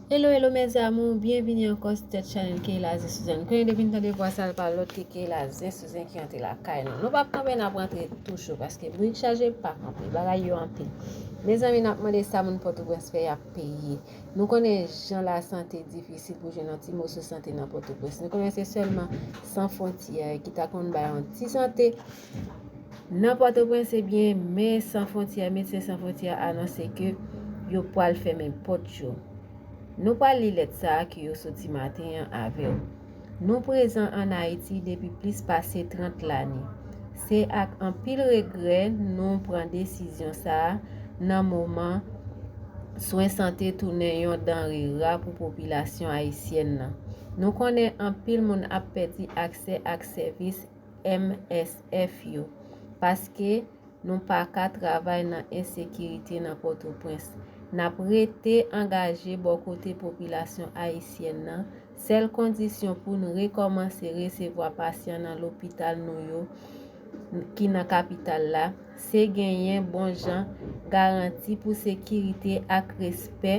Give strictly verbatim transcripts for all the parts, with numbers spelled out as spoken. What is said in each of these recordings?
Hello, hello mes amours, byenvini ankò sou tèt chanèl Keyla Zen Suzanne. Konnen depi n tande vwa sa, l pa lòt ke Keyla Zen Suzanne ki rantre lakay nou. Nou p ap kanpe, n ap rantre tou cho, paske brik chaje pa kanpe, bagay yo anpil. Mezanmi, n ap mande sa moun Pòtoprens fè, y ap peye. Nou konnen jan lasante difisil pou jwenn yon ti moso sante nan Pòtoprens. Nou konnen se sèlman San Fwontyè ki ta konn bay yon ti sante nan Pòtoprens, ebyen, men San Fwontyè, Medsen San Fwontyè anonse ke yo pral fèmen pòt yo. Nou pral li lèt sa a ke yo soti maten an avè w. Nou prezan ann Ayiti depi plis pase trant lane. Se ak anpil regrè nou pran desizyon sa a nan moman swen sante tounen yon danre ra pou popilasyon ayisyèn nan. Nou konnen anpil moun ap pèdi aksè ak sèvis M S F yo, paske nou pa ka travay nan ensekirite nan Pòtoprens. N ap rete angaje bò kote popilasyon ayisyèn nan. Sèl kondisyon pou n rekòmanse resevwa pasyan nan lopital nou yo ki nan kapital la, se genyen bon jan garanti pou sekirite ak respè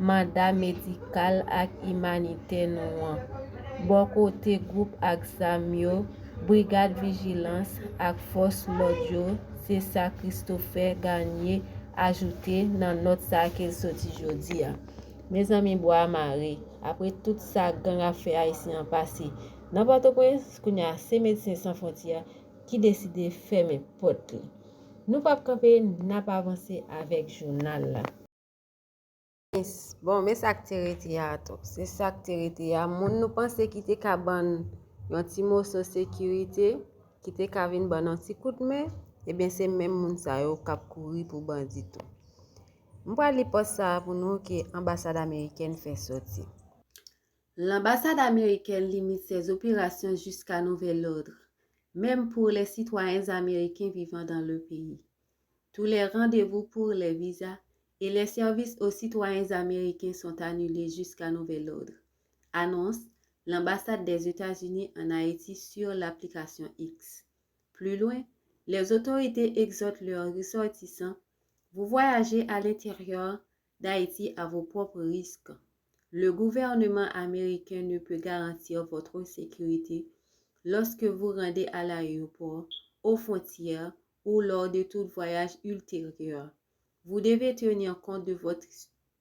manda medikal ak imanitè nou an. Bò kote gwoup ak zam yo, brigad vijilans ak fòs lòd yo, se sa Christopher Garnier ajoute nan nòt sa a ke l soti jodi a. Mezanmi, bwa a mare. Apre tout sa gang ap fè Ayisyen an pase nan Pòtoprens, kounye a se Medsen San Fwontyè ki deside fèmen pòt li. Nou p ap kanpe, n ap avanse avèk jounal la. Bon, men sa k te rete a tou. Se sa k te rete a. Moun nou panse ki te ka ban n yon ti moso sekirite, ki te ka vin ban n yon ti kout men, ebyen se menm moun sa yo k ap kouri pou bandi tou. M pral li pòs sa a pou nou ke anbasad amerikèn fè soti. L'ambassade américaine limite ses opérations jusqu'à nouvel ordre, même pour les citoyens américains vivant dans le pays. Tous les rendez-vous pour les visas et les services aux citoyens américains sont annulés jusqu'à nouvel ordre. Annonce l'ambassade des États-Unis en Haïti sur l'application X. Plus loin, les autorités exhortent leurs ressortissants, vous voyagez à l'intérieur d'Haïti à vos propres risques. Le gouvernement américain ne peut garantir votre sécurité lorsque vous rendez à l'aéroport, aux frontières ou lors de tout voyage ultérieur. Vous devez tenir compte de votre,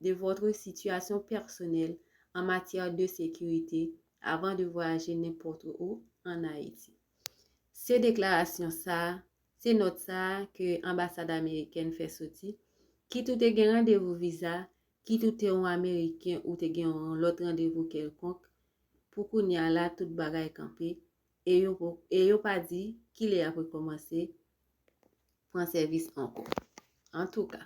de votre situation personnelle en matière de sécurité avant de voyager n'importe où en Haïti. Se deklarasyon sa a, se nòt sa a ke anbasad amerikèn fè soti, kit ou te gen randevou viza, kit ou te yon ameriken ou te gen yon lòt randevou kèlkonk, pou kounye a la tout bagay kanpe, e yo, e yo pa di kilè y ap rekòmanse pran sèvis ankò. Antouka,